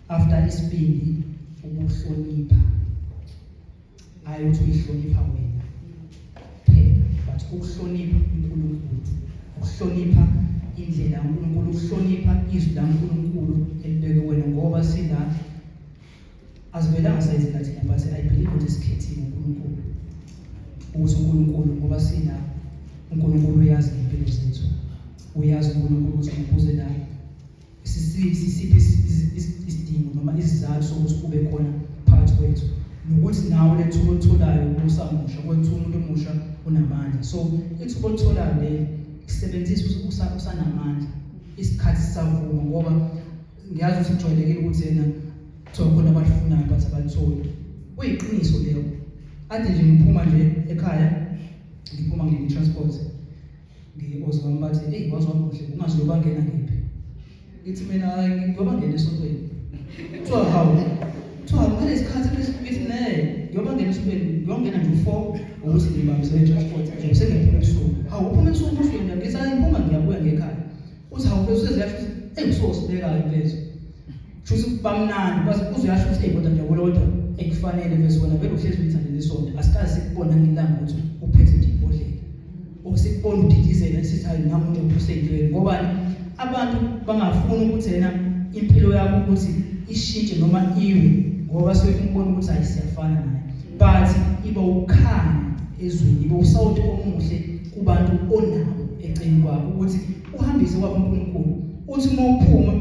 After isibindi, ukuhlonipha. Hayi ukuthi uyihlonipha wena kuphela, but ukuhlonipha uNkulunkulu, ukuhlonipha indlela kaNkulunkulu, ukuhlonipha izwi laNkulunkulu elibeke wena, ngoba sila asivelanga sayizela thina, but I believe ukuthi sikhethiwe uNkulunkulu, ukuthi uNkulunkulu, ngoba sila, uNkulunkulu uyazi ngempilo zethu, uyazi uNkulunkulu ukuthi ukuze la sisiphi isidingo noma isizathu sokuthi ube khona phakathi kwethu, nokuthi nawe lethuba olitholayo usamusha kwethu, umuntu omusha unamandla. So ithuba olitholayo leli, isebenzise usanamandla, isikhathi sisavuma, ngoba ngiyazi ukuthi kujwayelekile ukuthi yena kuthiwa khona abalifunayo but abalitholi. Kuyiqiniso leyo. Ade nje ngiphuma nje ekhaya, ngiphuma ngile transport, ngi-ozi wami bathi, "Eyi, wazi wamuhle, ungazi uyobangena kephi?" Ngithi mina, "Hayi, ngiyobangena esontweni." Kuthiwa, "Hawu." Kuthiwa, "Ngalesi sikhathi?" Ngithi, "Ne, ngiyobangena esontweni, ngiyongena nje u-4 ukuthi ngibambise i-transport nje, sengiyaphuma ebusuku." "Hawu, uphuma ebusuku usuke?" Ngithi, "Hayi, ngiphuma ngiyabuya ngekhaya." Uthi, "Hawu, bese useziyasho ukuthi eyi, usosibekayo mfethu." Shuthi bamnandi base uzuyasho ukuthi, "Eyi, kodwa njabulo, kodwa ekufanele mfethu, wena vele uhlezi uyithandela isonto, asikaze sikubona ngilanga ukuthi uphethe nje ibhodlela or sikubona udidizela, sithi hayi, nami nje useyintweni." Ngobani abantu bangafuni ukuthi yena impilo yakho ukuthi ishintshe noma iwe, ngoba sebefuna ukubona ukuthi hayi, siyafana naye. But iba ukukhanya ezweni, iba usawoti omuhle kubantu onabo eceleni kwakho, ukuthi uhambise kwakho uNkulunkulu. Uthi uma uphuma,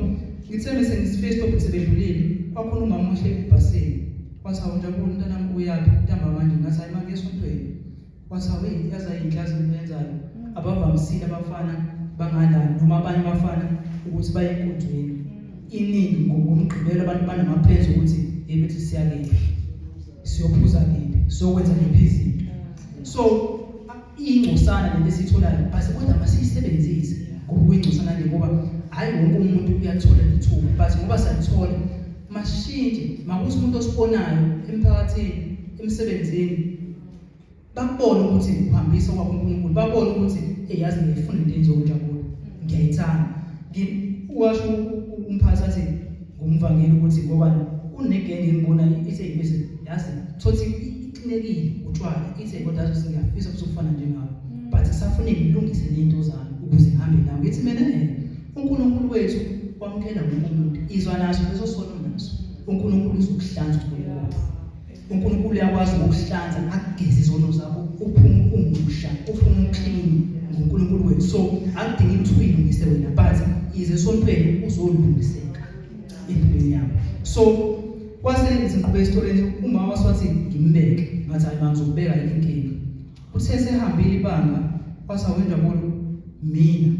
ngithe mese ngisifike stop, sebedlulile, kwakhona umama ohle ebhasini, wathi, "Hawu Njabulo, mntanami, uyaphi ntambama nje?" Ngathi, "Hayi, manje esontweni." Wathi, "Hawu, yazi ayinhle into yenzayo, abavamisile abafana bangala noma abanye abafana ukuthi baye enkonzweni. Iningi ngoMgqibelo abantu banama-plans ukuthi yebethi siyakephi, siyophuza kephi, siyokwenza kephi izinto." So ingcosana lento esiyitholayo, but kodwa masiyisebenzise, ngoba kuyingcosana le, ngoba hhayi wonke umuntu uyathola ithuba, but ngoba siyalithola, mashintshe. Makuthi umuntu osibonayo emphakathini, emsebenzini, bakubone ukuthi uhambisa kwakho uNkulunkulu, babone ukuthi, "Hey, yazi ngiyifuna into enziwa uNjabulo, ngiyayithanda." Washo umphathi athi ngumvangeli ukuthi ngoba unegenge engibona ithe ibese yazi thothi ixinekile utshwala, ithe, "Kodwa yazi ngiyafisa futhi ukufana njengawe, but kusafune ngilungise nento zami ukuze ngihambe nawe." Ngithi mina, uNkulunkulu wethu wamukela wonke umuntu. Izwa naso leso sono naso, uNkulunkulu uzokuhlanza. UNkulunkulu uyakwazi ukukuhlanza, akugeze izono zakho, uphume umusha, uphume uclean ngoNkulunkulu wethu. So akudingi ukuthi uyilungise wena, but ize esontweni uzolungiseka empilweni yakho. So kwase ngiqhubeka esitoreni, umama wathi ngimbeke. Ngathi, "Hayi, mama, ngizokubeka, ayikho inkinga." Uthe sehambile ibanga, wathi, "Awenjabulo, mina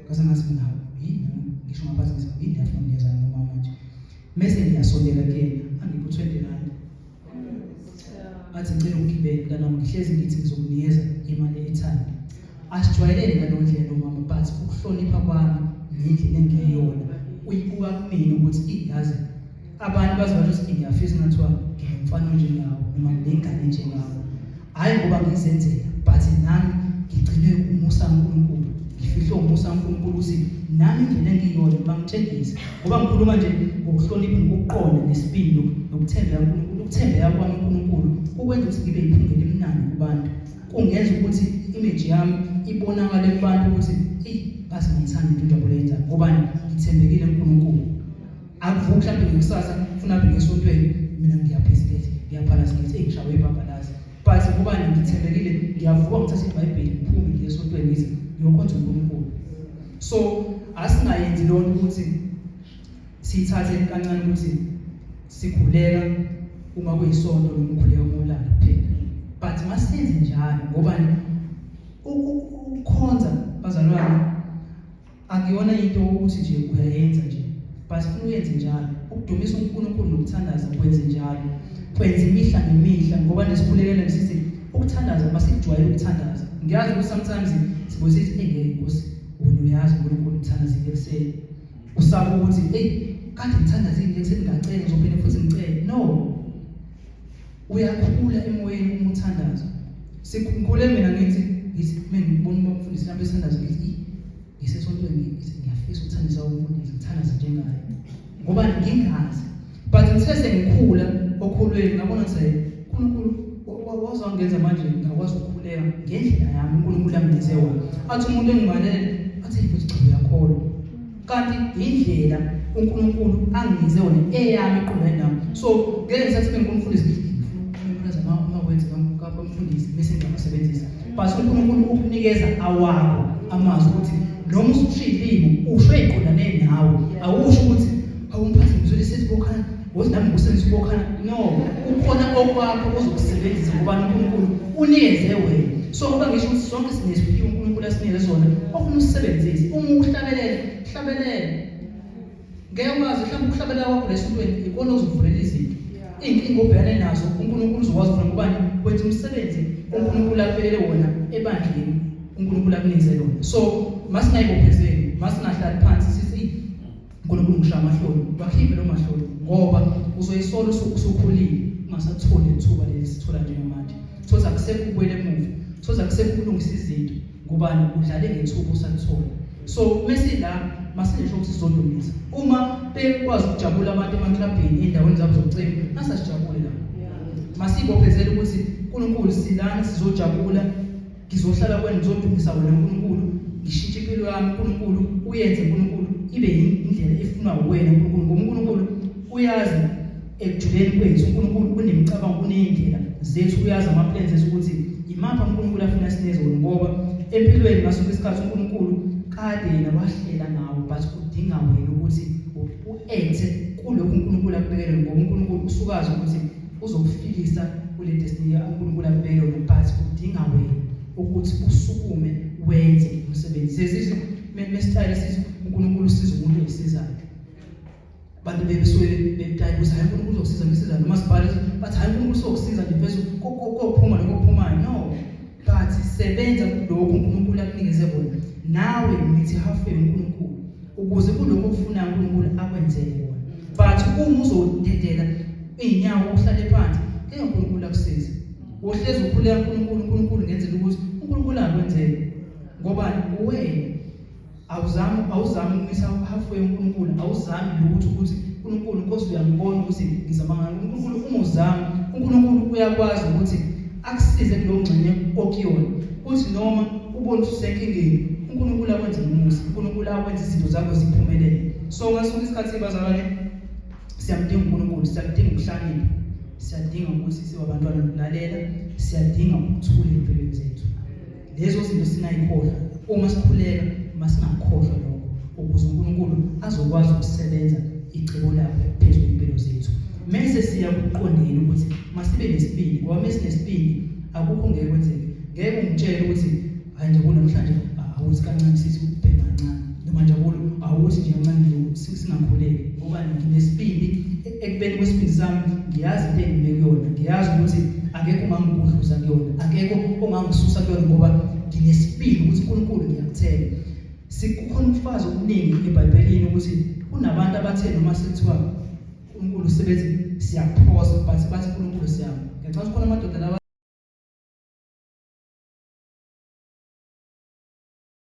ngase." Ngathi mina, "Yini?" Ngisho ngaphansi ngithi, "Yini yafuna ngiyenza nomama manje?" Mese ngiyasondela kuyena, angiphe u-R20, athi, "Ngicela ugibele, mntanami, ngihlezi ngithi ngizokunikeza imali e-airtime." Asijwayelene ngaleyo ndlela nomama, but ukuhlonipha kwami nendlela engiyiyona uyibuka kumina ukuthi iyazi abantu baze bathi ukuthi ngiyafisa ngathiwa nginomfana onjengawo noma nginengane njengawo. Hhayi ngoba ngizenzela, but nami ngigcine umusa kaNkulunkulu, ngifihle umusa kaNkulunkulu ukuthi nami indlela engiyiyona bangitshengise, ngoba ngikhuluma nje ngokuhlonipha nokuqonda nesibindi nokuthembeka kuNkulunkulu. Ukuthembeka kwami uNkulunkulu kukwenza ukuthi ngibe iphunga elimnandi kubantu, kungenza ukuthi image yami ibonakale kubantu ukuthi, eyi, base ngiyithanda into uNjabulo yenzayo, ngoba ngithembekile kuNkulunkulu. Akuvuki mhlawumbe ngekusasa funa abe ngesontweni, mina ngiyaphezekele, ngiyaphalaza, ngithi, "Eyi, ngishawe ibhabhalazi," but ngoba ngithembekile, ngiyavuka, ngithathe iBhayibheli, ngiphume ngiye esontweni, ngithi ngiyokhonza uNkulunkulu. So asingayenzi leyo nto ukuthi siyithathe kancane ukuthi sikhuleka uma kuyisonto noma ukhuleka uma ulala kuphela, but masenze njalo, ngoba ukukhonza, bazalwane, akuyona into ukuthi nje uyayenza nje, but funa uyenze njalo. Ukudumisa uNkulunkulu nokuthandaza kwenze njalo, kwenze imihla ngemihla, ngoba nesikhulekela sithi ukuthandaza, masikujwayele ukuthandaza. Ngiyazi ukuthi sometimes sibuye sithi, "Hey, ngeke Nkosi, wena uyazi uNkulunkulu, ngithandazile ekuseni." Usaba ukuthi, "Hey, kade ngithandazile ekuseni, ngacela, ngizophinde futhi ngicele." No, uyakhula emoyeni uma uthandaza. Sikhule mina ngithi mina ngibona umfundisi nami esithandaza, ngithi, "Ngisesontweni, ngithi ngiyafisa ukuthandisa umfundisi, ngithandaze njengaye." Ngoba ngingazi. But ngithe sengikhula okhulweni ngabona ukuthi uNkulunkulu wazangenza manje ngakwazi ukukhuleka ngendlela yami uNkulunkulu anginikeze wona. Athi umuntu engibalele athi futhi cha uyakholwa. Kanti indlela uNkulunkulu anginikeze wona eyami iqondane nami. So ngeke ngisathi bengumfundisi ngifuna ama-words kamfundisi bese ngiyawasebenzisa. But uNkulunkulu ukunikeza awakho amazwi ukuthi noma ususho iy'limi usho ey'qondane nawe, awusho ukuthi awumphathi ngizwile sithi bokhala wothi nami ngikusebenzisa ubokhala. No, kukhona okwakho ozokusebenzisa ngoba uNkulunkulu unikeze wena. So ngoba ngisho ukuthi sonke sinesiphiwo uNkulunkulu asinikeze sona, ofuna usisebenzise. Uma uhlabelele, hlabelele. Ngeke wazi mhlawumbe ukuhlabelela kwakho lesontweni ikona ozovulela izinto. Iy'nkinga obhekane nazo uNkulunkulu uzokwazi ukuvula ngobani wenza umsebenzi uNkulunkulu akubekele wona ebandleni uNkulunkulu akunikeze lona. So masingayibophezeli, masingahlali phansi sithi uNkulunkulu ngishaya amahloni, wakhiphe lo mahloni ngoba uzoyisola usukhulile ungasatholi ithuba leli sithola njengamanje. Thoza akusekho ukubuyela emuva, thoza akusekho ukulungisa izinto. Ngubani udlale ngethuba usalithola. So mesila masingisho ukuthi sizodumisa. Uma bekwazi ukujabula abantu emaklabhini endaweni zabo zokucima, nasasijabule la. Masibophezele ukuthi uNkulunkulu silana sizojabula, ngizohlala kwena ngizodumisa wena uNkulunkulu, ngishintshe impilo yami uNkulunkulu, uyenze uNkulunkulu ibe indlela efunwa uwena uNkulunkulu ngoba uNkulunkulu uyazi ekujuleni kwethu uNkulunkulu unemicabango uney'ndlela zethu uyazi ama-plans ethu ukuthi imaphi uNkulunkulu afuna sinikeze wona ngoba empilweni ngaso sonke isikhathi uNkulunkulu kade yena wahlela ngawo but udinga wena ukuthi u-acte kulokhu uNkulunkulu akubekele ngoba uNkulunkulu usukazi ukuthi uzokufikisa kule destiny uNkulunkulu akubekele yona but udinga wena ukuthi usukume wenze umsebenzi. Sesisho mesitayile sithi uNkulunkulu usiza umuntu oyisizayo. Abantu bebesuke betayela ukuthi hayi uNkulunkulu uzokusiza ngisiza noma sibhale bathi hayi uNkulunkulu uzokusiza nje mfethu kophuma lokho okuphumayo no but sebenza kulokhu uNkulunkulu akunikeze kona nawe ngithi halfway uNkulunkulu ukuze kulokho okufunayo uNkulunkulu akwenzele kona but uma uzodedela iy'nyawo uhlale phansi ngeke uNkulunkulu akusize wohlezi ukhuleka uNkulunkulu uNkulunkulu ngenzela ukuthi uNkulunkulu akwenzele ngoba uwena Awuzami awuzami ukumisa halfway uNkulunkulu, awuzami lutho ukuthi uNkulunkulu Nkosi uyangibona ukuthi ngizama ngani. uNkulunkulu uma uzama, uNkulunkulu uyakwazi ukuthi akusize kuleyo ngxenye okuyona. Kuthi noma ubone ukuthi usenkingeni, uNkulunkulu akwenze umusa, uNkulunkulu akwenze izinto zakho ziphumelele. So ngaso sonke isikhathi bazalwane siyamdinga uNkulunkulu, siyadinga ukuhlakanipha, siyadinga ukuthi sibe abantwana nokulalela, siyadinga ukuthula empilweni zethu. Lezo zinto singayikhohlwa uma sikhuleka, masingakhohlwa lokho ukuze uNkulunkulu azokwazi ukusebenza icebo lakhe phezu kwempilo zethu. Mese siya kuqondeni ukuthi masibe nesibindi ngoba mesinesibindi akukho ngeke kwenzeke. Ngeke ungitshele ukuthi hayi nje kunamhlanje awuthi kancane sithi ubhema kancane noma njabulo awuthi nje kancane nje singakhuleki ngoba nginesibindi ekubeni kwesibindi sami ngiyazi into engime kuyona ngiyazi ukuthi akekho ongangigudluza kuyona akekho ongangisusa kuyona ngoba nginesibindi ukuthi uNkulunkulu ngiyakuthemba sikukhona ubufazi obuningi eBhayibhelini ukuthi kunabantu abathe noma sekuthiwa uNkulunkulu usebenze siyaphosa but bathi uNkulunkulu siyama ngiyacabanga ukuthi khona amadoda lawa.